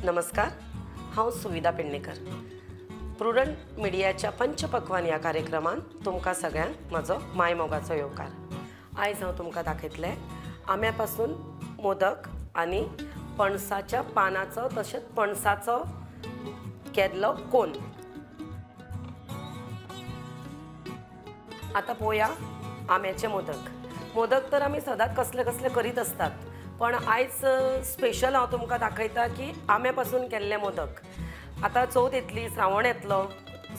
नमस्कार, हांव सुविधा पेडणेकर. प्रुडंट मिडियाच्या पंचपक्वान ह्या कार्यक्रमांत तुमकां सगळ्यांक म्हजो मायमोगाचो येवकार. आयज हांव तुमकां दाखयतलें आंब्या पासून मोदक आनी पणसाच्या पानाचो तशेंच पणसाचो केल्लो कोन. आतां पळोवया आंब्याचे मोदक. मोदक तर आमी सदांच कसले कसले करीत आसतात, पण आयज स्पेशल हांव तुमकां दाखयता की आंब्या पासून केल्ले मोदक. आतां चवथ येतली, श्रावण येतलो,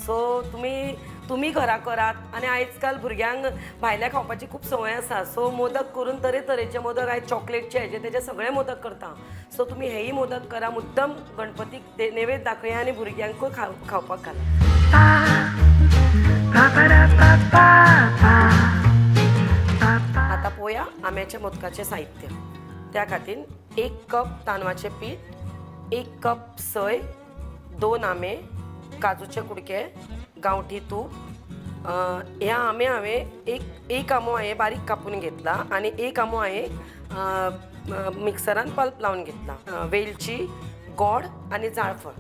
सो तुमी तुमी घरा करात. आनी आयज काल भुरग्यांक भायल्या खावपाची खूब संवय आसा, सो मोदक करून तरेतरेचे मोदक आयज चॉकलेटचे हेजे तेजे सगळे मोदक करता. सो तुमी हेय मोदक करा, मुद्दम गणपतीक नैवेद्य दाखया आनी भुरग्यांकूय खावपाक घाला. आतां पळोवया आंब्याच्या मोदकाचें साहित्य. त्या खातीर 1 कप तांदळाचें पीठ, 1 कप सय, 2 आंबे, काजूचे कुडके, गांवठी तूप. ह्या आंबे हांवें एक आंबो हांवें बारीक कापून घेतला आनी एक आंबो हांवें मिक्सरान पल्प लावन घेतला. वेलची, गोड आनी जाळफळ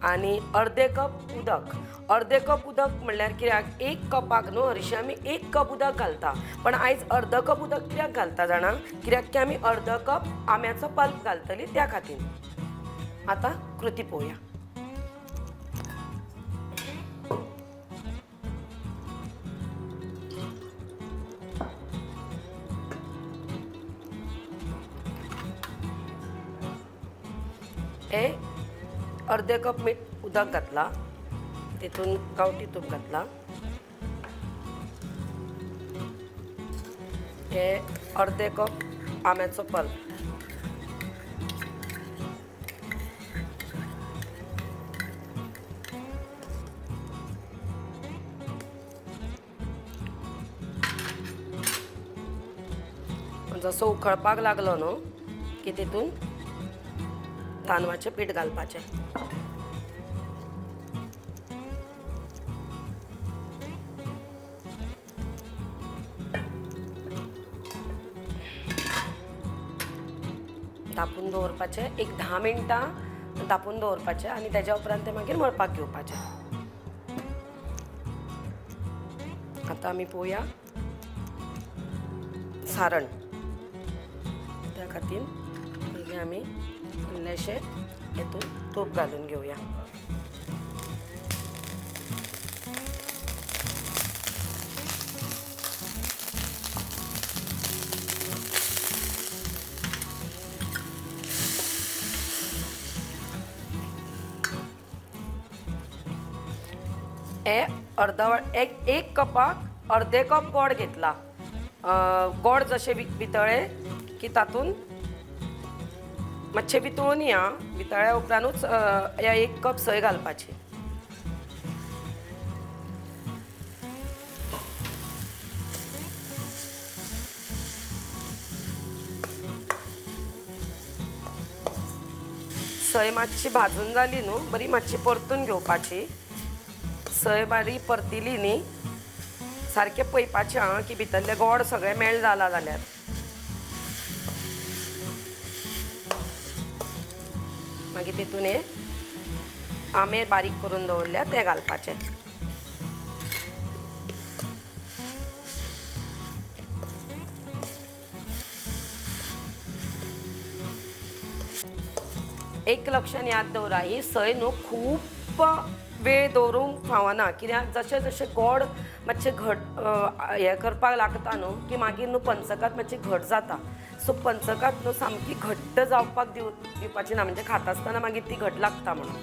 आनी अर्दे कप उदक. अर्दे कप उदक म्हणल्यार कित्याक, 1 कपाक न्हू हरशीं आमी 1 कप उदक घालता, पण आयज अर्द कप उदक कित्याक घालता जाणा, कित्याक की आमी अर्द कप आंब्याचो पल्प घालतली त्या खातीर. आतां कृती पळोवया. हे अर्दे कप मीठ उदक घातला, तितून गांवठी तूप घातला, हे अर्दे कप आंब्याचो पल्प, जसो उकळपाक लागलो न्हू की तितून तांदळाचें पीठ घालपाचें. धांपून दवरपाचें, एक 10 मिनटां धांपून दवरपाचें आनी तेज्या उपरांत तें मागीर मळपाक घेवपाचें. आतां आमी पळोवया सारण. त्या खातीर पयलीं आमी इल्लेशें हेतून तूप घालून घेवया. हे अर्द एक कपाक अर्दे कप गोड घेतला. गोड जशें वितळे की तातूंत मातशें वितळून या, वितळ्या उपरांतूच ह्या 1 कप सय घालपाची. सय मातशी भाजून जाली न्हू, बरी मातशी परतून घेवपाची. सय बारीक परतिली न्ही, सारकें पळयपाचें आं की भितरलें गोड सगळें मेळ जाला जाल्यार. मागीर तितून हे आंबे बारीक करून दवरल्या ते घालपाचे. एक लक्षान याद दवरा, ही सय न्हू खूब वेळ दवरूंक फावना, कित्याक जशें जशें गोड मातशें घट हें करपाक लागता न्हू की मागीर न्हू पंचकात मातशी घट जाता. सो पंचकात न्हू सामकी घट्ट जावपाक दिवपाची ना, म्हणजे खाता आसतना मागीर ती घट लागता म्हणून.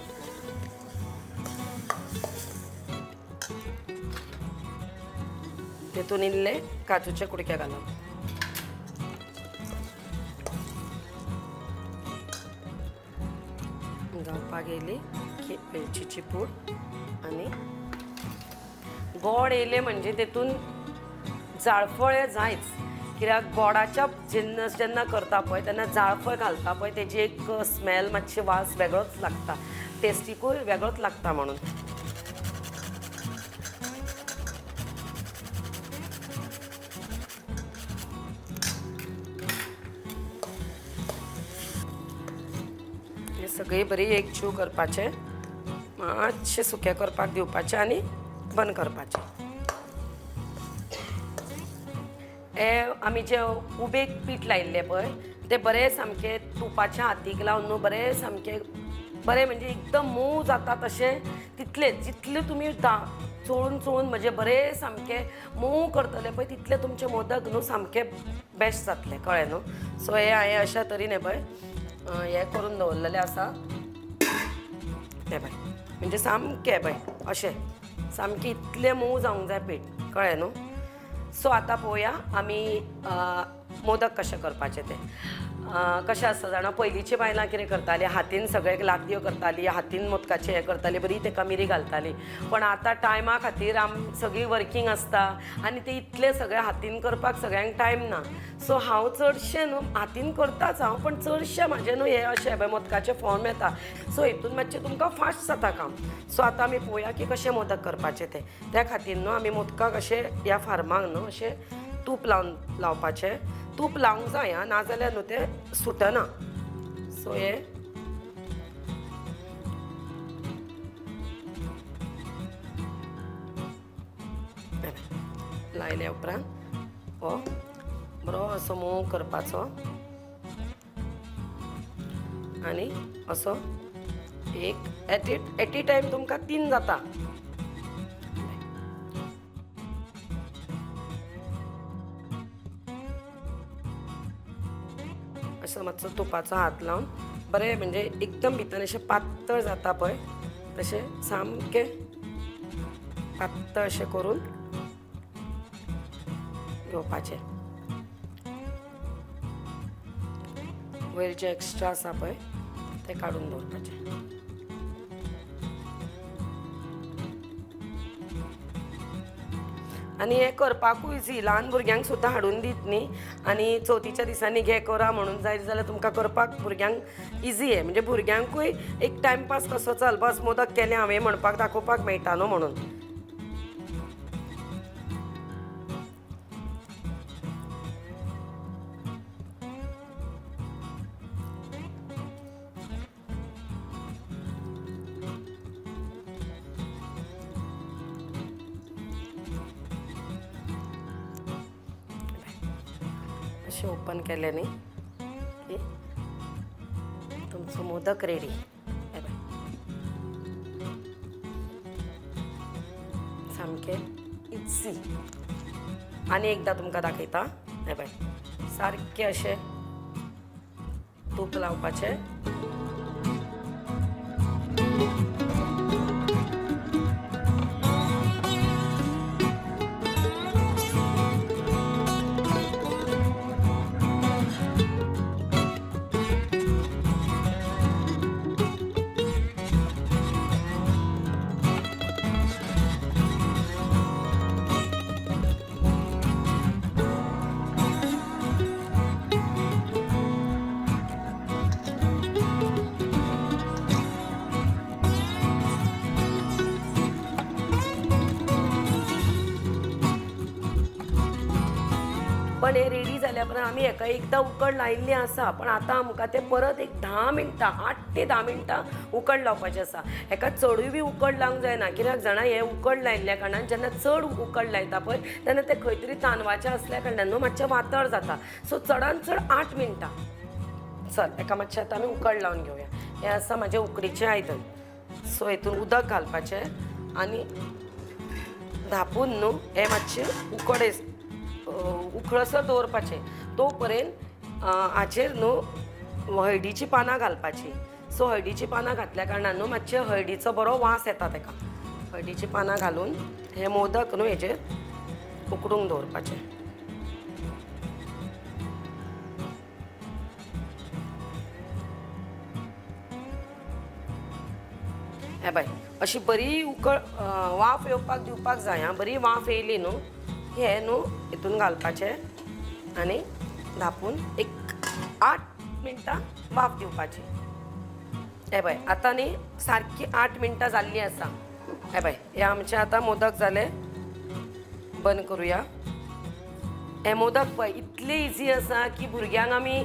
तितून इल्ले काजूचे कुडके घालप. जावपाक येयली की वेलचीची पूड आनी गोड येयलें म्हणजे तितून जाळफळ हें जायच, कित्याक गोडाच्या जिन्नस जेन्ना करता पळय तेन्ना जाळफळ घालता पळय तेजी एक स्मेल मातशी वास वेगळोच लागता, टेस्टिकूय वेगळोच लागता म्हणून. सगळी बरी एक जीव करपाचें, मातशें सुकें करपाक दिवपाचें आनी बंद करपाचें. हे आमी जे उबेक पीठ लायिल्लें पळय तें बरें सामकें तुपाच्या हातीक लावन न्हू बरें सामकें बरें म्हणजे एकदम मोव जाता तशें तितलें जितलें तुमी चोळून चोळून म्हणजे बरें सामकें मोव करतले पळय तितले तुमचे मोदक न्हू सामके बेस्ट जातले, कळ्ळें न्हू. सो हे हांवें अशा तरेन हें पळय हें करून दवरलेलें आसा. हें पळय म्हणजे सामकें पळय अशें सामकें इतलें मोव जावंक जाय पीठ, कळ्ळें न्हू. सो आतां पळोवया आमी मोदक कशें करपाचें तें. कशें आसता जाणा, पयलींची बायलां कितें करतालीं, हातीन सगळें लागद्यो करतालीं, हातीन मोदकाचें हें करतालीं, बरी तेका मिरी घालतालीं. पण आतां टायमा खातीर आम सगळीं वर्कींग आसता आनी ते इतलें सगळें हातीन करपाक सगळ्यांक टायम ना. सो हांव चडशें न्हू हातीन करताच हांव, पण चडशें म्हाजें न्हू हें अशें पळय मोदकाचें फॉर्म येता. सो हितून मातशें तुमकां फास्ट जाता काम. सो आतां आमी पळोवया की कशें मोदक करपाचें तें. त्या खातीर न्हू आमी मोदकाक अशें ह्या फार्माक न्हू अशें तूप लावन लावपाचें. तूप लावंक जाय आं, नाजाल्यार न्हू तें सुटना. सो हें लायल्या उपरांत हो बरो असो मोव करपाचो आनी असो एक एट ए टायम तुमकां 3 जाता. असो मातसो तुपाचो हात लावन बरें म्हणजे एकदम भितर अशें पातळ जाता पळय तशें सामकें पातळ अशें करून घेवपाचें. वयर जें एक्स्ट्रा आसा पळय तें काडून दवरपाचें. आनी हें करपाकूय इजी, ल्हान भुरग्यांक सुद्दां हाडून दीत न्ही, आनी चवथीच्या दिसांनी घे करा म्हणून जाय जाल्यार तुमकां करपाक भुरग्यांक इजी आहे. म्हणजे भुरग्यांकूय एक टायमपास कसो, चल बस मोदक केले हांवें म्हणपाक दाखोवपाक मेळटा न्हू म्हणून. अशें ओपन केलें न्ही की तुमचो मोदक रेडी. सामकें इझी. आनी एकदां तुमकां दाखयता. हें पळय सारकें अशें तूप लावपाचें. पण हे रेडी जाल्या उपरांत आमी हेका एकदां उकड लायिल्ली आसा, पण आतां आमकां तें परत एक 10 मिनटां, 8 ते 10 मिनटां उकड लावपाचें आसा. हेका चडूय बी उकड लावंक जायना, कित्याक जाणा हें उकड लायिल्ल्या कारणान जेन्ना चड उकड लायता पळय तेन्ना तें खंय तरी तांदवाचें आसल्या कारणान न्हू मातशें वातळ जाता. सो चडान चड 8 मिनटां. चल हेका मातशें आतां आमी उकड लावन घेवया. हें आसा म्हाजें उकडीचें आयदन. सो हेतून उदक घालपाचें आनी धापून न्हू हें मातशें उकड उकळसर दवरपाचें. तो पर्यंत हाचेर न्हू हळदीचीं पानां घालपाचीं. सो हळदीचीं पानां घातल्या कारणान न्हू मातशें हळदीचो बरो वास येता तेका. हळदीचीं पानां घालून हे मोदक न्हू हेजेर उकडूंक दवरपाचें. हे बाय अशी बरी उकळ वाफ येवपाक दिवपाक जाय. आं, बरी वाफ येयली न्हू हे न्हू हितून घालपाचें आनी धापून एक 8 मिनटां वाफ दिवपाची. हे पळय आतां न्ही सारकी 8 मिनटां जाल्लीं आसा. हे पळय हे आमचे आतां मोदक जाले. बंद करुया. हे मोदक पळय इतले इजी आसा की भुरग्यांक आमी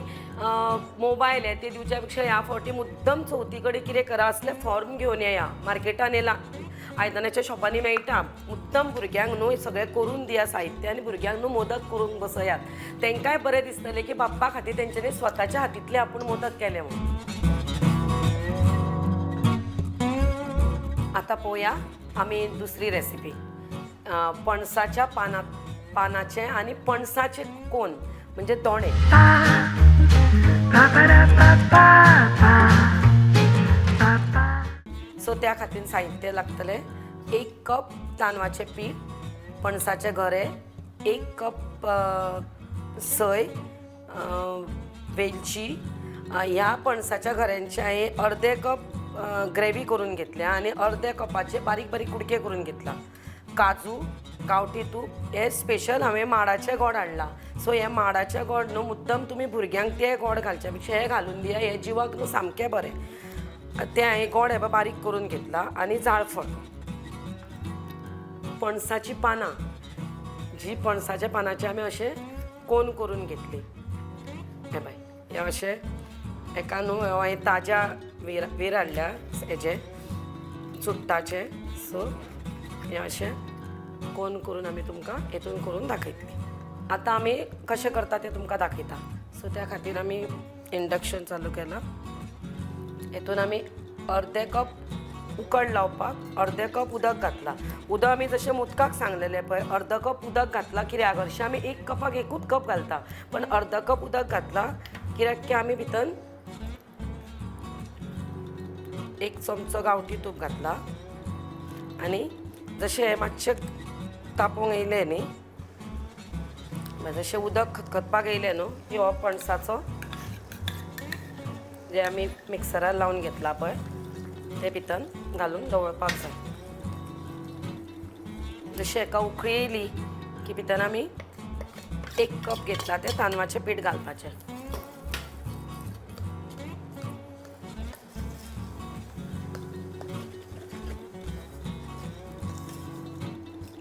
मोबायल हे ते दिवच्या पेक्षा ह्या फावटी मुद्दम चवथी कडेन कितें करा असले फॉर्म घेवन येया. मार्केटान येला आयदनाच्या शॉपांनी मेळटा. मुद्दम भुरग्यांक न्हू सगळें करून दिया साहित्य आनी भुरग्यांक न्हू मोदक करूंक बसयात. तांकांय बरें दिसतलें की बाप्पा खातीर तेंच्यांनी स्वताच्या हातींतले आपूण मोदक केले म्हणून. आतां पळोवया आमी दुसरी रेसिपी, पणसाच्या पानाचे आनी पणसाचे कोन म्हणजे दोणे. सो त्या खातीर साहित्य लागतलें 1 कप तांदळाचें पीठ, पणसाचे घरे, 1 कप सय, वेलची. ह्या पणसाच्या घऱ्यांचे हांवें अर्दे कप ग्रेवी करून घेतल्या आनी अर्दे कपाचे बारीक बारीक कुडके करून घेतला. काजू, गांवठी तूप, हे स्पेशल हांवें माडाचें गोड हाडलां. सो हें माडाचें गोड न्हू मुद्दम तुमी भुरग्यांक तें गोड घालच्या पेक्षा हें घालून दिया, हें जिवाक न्हू सामकें बरें. तें हांवें गोड हें बारीक करून घेतलां. आनी जाळफळ, पणसाचीं पानां, जी पणसाच्या पानाचे आमी अशें कोन करून घेतली. हें पळय हें अशें एका न्हू हांवें ताज्या वेर हाडल्या हेजें चुट्टाचें. सो हें अशें कोन करून आमी तुमकां हेतून करून दाखयतली. आतां आमी कशें करता तें तुमकां दाखयता. सो त्या खातीर आमी इंडक्शन चालू केलां. हेतून आमी अर्दे कप उकड लावपाक अर्दे कप उदक घातलां. उदक आमी जशें मोदकाक सांगलेलें पळय अर्द कप उदक घातलां कित्याक हरशीं आमी 1 कपाक 1 कप घालता, पण अर्द कप उदक घातलां कित्याक की आमी भितर 1 चमचो गांवठी तूप घातला. आनी जशें हें मातशें तापोवंक येयलें न्ही, जशें उदक खतखतपाक येयलें न्हू की हो पणसाचो जे आमी मिक्सरार लावन घेतला पळय ते भितर घालून दवरपाक जाय. जशें हेका उकळी येयली की भितर आमी 1 कप घेतला तें तांदळाचें पीठ घालपाचें.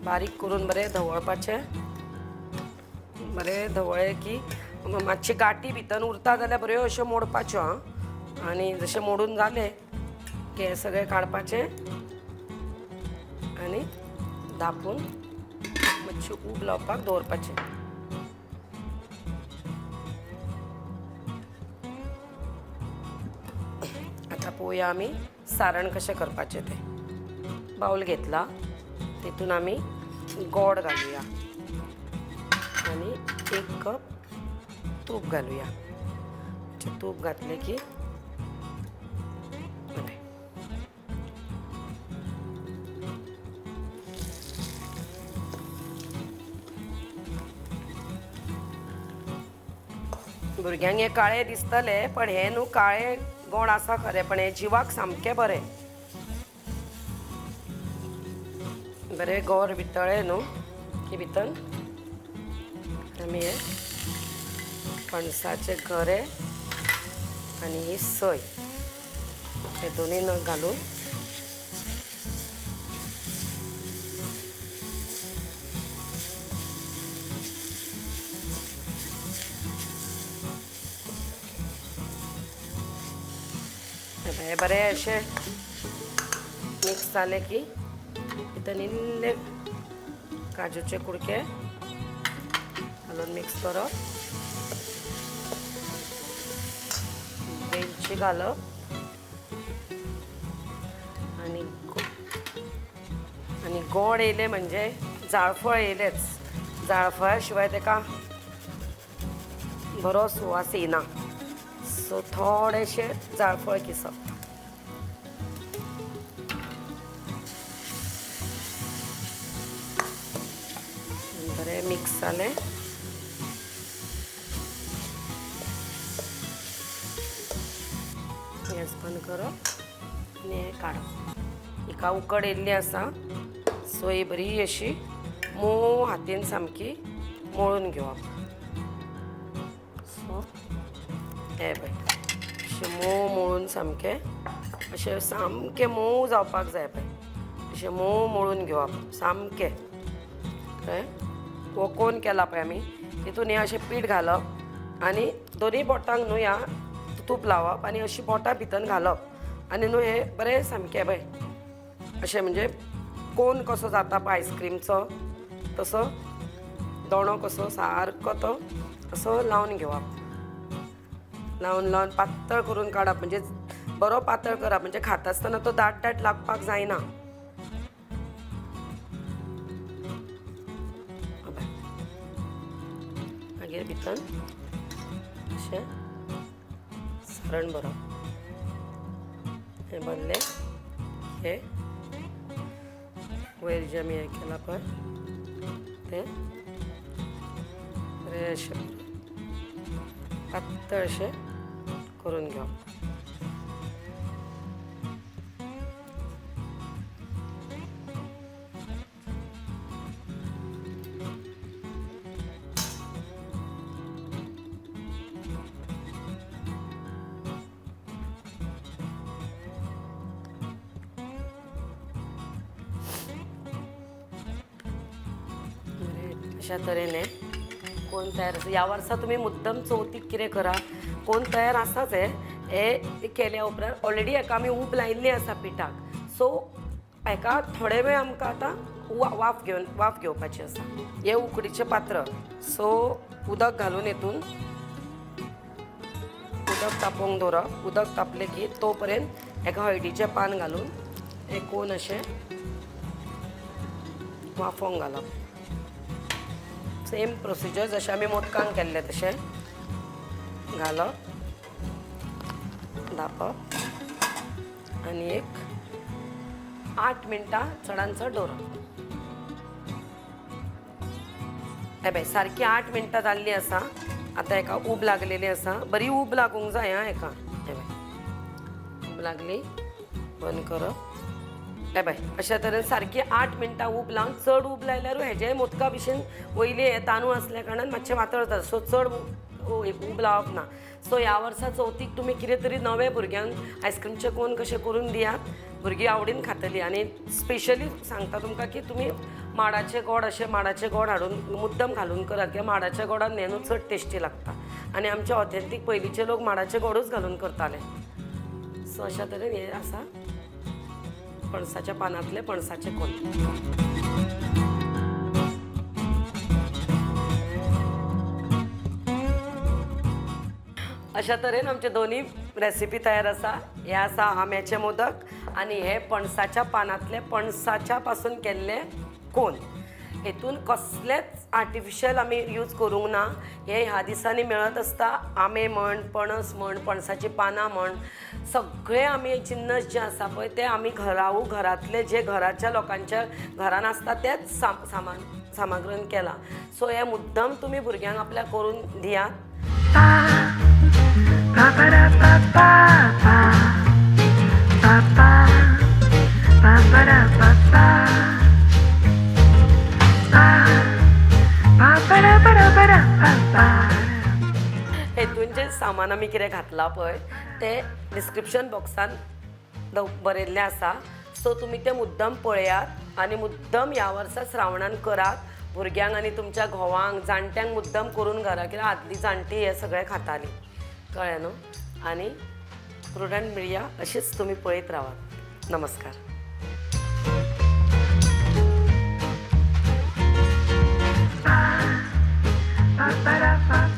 बारीक करून बरें धवळपाचें. बरें धवळ्ळें की मातशी गांठी भितर उरता जाल्यार बऱ्यो अश्यो मोडपाच्यो. आं, आनी जशें मोडून जालें की हें सगळें काडपाचें आनी धांपून मातशें उब लावपाक दवरपाचें. आतां पळोवया आमी सारण कशें करपाचें तें. बावल घेतला, तितून आमी गोड घालुया आनी 1 कप तूप घालुया. तूप घातलें की भुरग्यांक हें काळें दिसतलें, पण हें न्हू काळें गोड आसा खरें, पण हें जिवाक सामकें बरें. बरें गोड वितळ्ळें न्हू की भितर आमी हे पणसाचे घरे आनी ही सय हे दोनूय नग घालून हे बरें अशें मिक्स जालें की भितर इल्ले काजूचे कुडके घालून मिक्स करप, वेलची घालप आनी आनी गोड येयलें म्हणजे जाळफळ येयलेंच. जाळफळा शिवाय तेका बरो सुवास येयना. सो थोडेशें जाळफळ किसप. बरें मिक्स जालें. गॅस बंद करप आनी हें काडप. हिका उकड येयल्ली आसा. सो ही बरी अशी मोव हातीन सामकी मळून घेवप. सो हें पळय अशें मोव मळून सामकें अशें सामकें मोव जावपाक जाय पळय, अशें मोव मळून घेवप सामकें. कळ्ळें? हो कोन केला पळय आमी तितून हें अशें पीठ घालप आनी दोनूय बोटांक न्हू ह्या तूप लावप आनी अशीं बोटां भितर घालप आनी न्हू हें बरें सामकें पळय अशें म्हणजे कोन कसो जाता पळय आयस्क्रीमचो तसो दोणो कसो सारको तो असो लावन घेवप. लावन लावन पातळ करून काडप, म्हणजे बरो पातळ करप, म्हणजे खाता आसतना तो दाट दाट लागपाक जायना. मागीर भितर अशें सारण भरप. हें भरलें हें वयर जें आमी हें केलां पळय तें बरें अशें पातळ अशें करून घेवप. अशा तरेने कोण तयार आसा. ह्या वर्सा तुमी मुद्दम चवथीक कितें करा, कोण तयार आसाच हे केल्या उपरांत ऑलरेडी हेका आमी ऊब लायिल्ली आसा पिठाक, सो हेका थोडे वेळ आमकां आतां वाफ घेवपाची आसा. हें उकडीचें पात्र, सो उदक घालून हितून उदक तापोवंक दवरप. उदक तापलें की तो पर्यंत हेका हळदीचें पान घालून हें कोन अशें वाफोवंक घालप. सेम प्रोसिजर जशें आमी मोदकांक केल्लें तशें घालप, धांपप आनी एक 8 मिनटां चडान चड दवरप. हे पळय सारकी 8 मिनटां जाल्लीं आसा. आतां हेका ऊब लागलेली आसा, बरी ऊब लागूंक जाय आं हेका. हे पळय ऊब लागली, बंद करप. हे पळय अशा तरेन सारकी 8 मिनटां ऊब लावन, चड ऊब लायल्यारूय हेजे मोदका भशेन वयली हे तांदूळ आसल्या कारणान मातशें वातळ जाता, सो चड ऊब लावप ना. सो ह्या वर्सा चवथीक तुमी कितें तरी नवें भुरग्यांक आयस्क्रीमचें कोन कशें करून दियात, भुरगीं आवडीन खातलीं. आनी स्पेशली सांगता तुमकां की तुमी माडाचें गोड अशें माडाचें गोड हाडून मुद्दम घालून करात, कित्याक माडाच्या गोडान हें न्हू चड टेस्टी लागता. आनी आमचे ऑथेंटीक पयलींचे लोक माडाचें गोडूच घालून करताले. सो अशा तरेन हें आसा पणसाच्या पानांतले पणसाचे कोन. अशा तरेन आमचे दोनूय रेसिपी तयार आसा. हे आसा आंब्याचे मोदक आनी हे पणसाच्या पानांतले पणसाच्या पासून केल्ले कोन. हेतून कसलेच आर्टिफिशियल आमी यूज करूंक ना. हे ह्या दिसांनी मेळत आसता. आंबे म्हण, पणस म्हण, पणसाचीं पानां म्हण, सगळे आमी जिन्नस जे आसा पळय ते आमी घरांतले जे घराच्या लोकांच्या घरान आसता तेच सामान सामाग्रीन केलां. सो हे मुद्दम तुमी भुरग्यांक आपल्या करून दियात. हेतून जें सामान आमी कितें घातलां पळय तें डिस्क्रिप्शन बॉक्सान बरयल्लें आसा. सो तुमी तें मुद्दम पळयात आनी मुद्दम ह्या वर्सा श्रावणान करात. भुरग्यांक आनी तुमच्या घोवांक, जाणट्यांक मुद्दम करून घाला, कित्याक आदलीं जाणटीं हें सगळें खातालीं, कळ्ळें न्हू. आनी प्रुडंट मिडिया अशीच तुमी पळयत रावात. नमस्कार. Pa, pa, pa, pa.